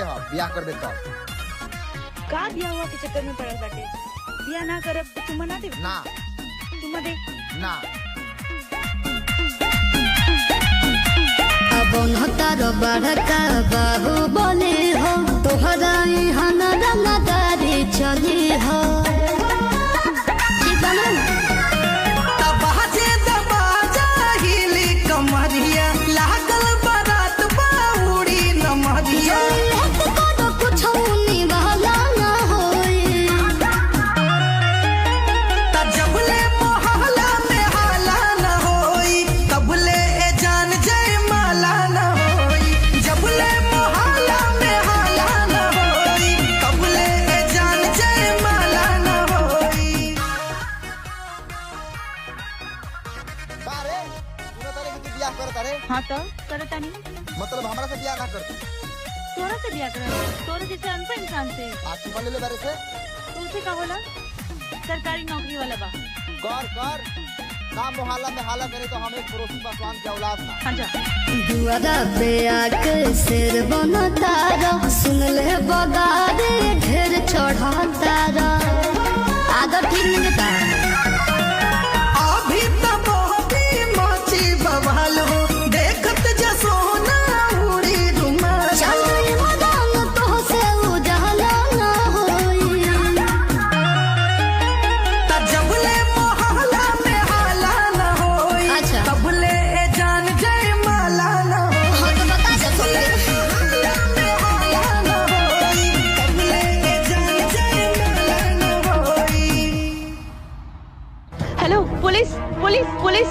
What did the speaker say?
हम बियाह करबे तब। का बिया हुआ के चक्कर में पड़ल बाटे? बिया ना करब तो चुम्मा ना देब? ना। चुम्मा दे। ना। अब तारो बड़का बाबू बोले हो, तोहरा यहाँ रंगदारी चली हो। ठीक बा ना? तबाजे दबाजा हिली कमरिया, लागल बारात बाउरी नमरिया। लेत करो कुछो निवाला ना होई। त जबले मोहल्ला में हाला न होई, तबले ए जान जय माला न होई। जबले मोहल्ला में हाला न होई, तबले ए जान जय माला न होई। का रे, सुना तारे कि तू बियाह करत रे? हाँ तो करता नहीं। मतलब हमरा से बियाह ना करती? तोरा से बिया करब? तोरा जैसे अनपढ़ इंसान से? आज चुमा ले ले बारे से। तो उसे का होला, सरकारी नौकरी वाला बा। कर कर ना मोहल्ला में हाला करे तो हम एक पड़ोसी पासवान के औलाद ना। हाँ जा। दुआरा पे आके सिर बना तारा, सुन ले बगारे ढेर चढ़ा तारा, आदर ठीक नहीं बता। अभी त मोहबी मची बवाल हो, देखत जसोना उड़ी रुमाल हो। चल मदान तो से उजाला ना होई। त जबले मोहल्ला में हाला न होई, अच्छा। तबले ए जान जय माला न होई। हाँ तो बता दे जबले मोहल्ला में हाला न होई, तबले ए जान जय माला न होई। Hello, police police police.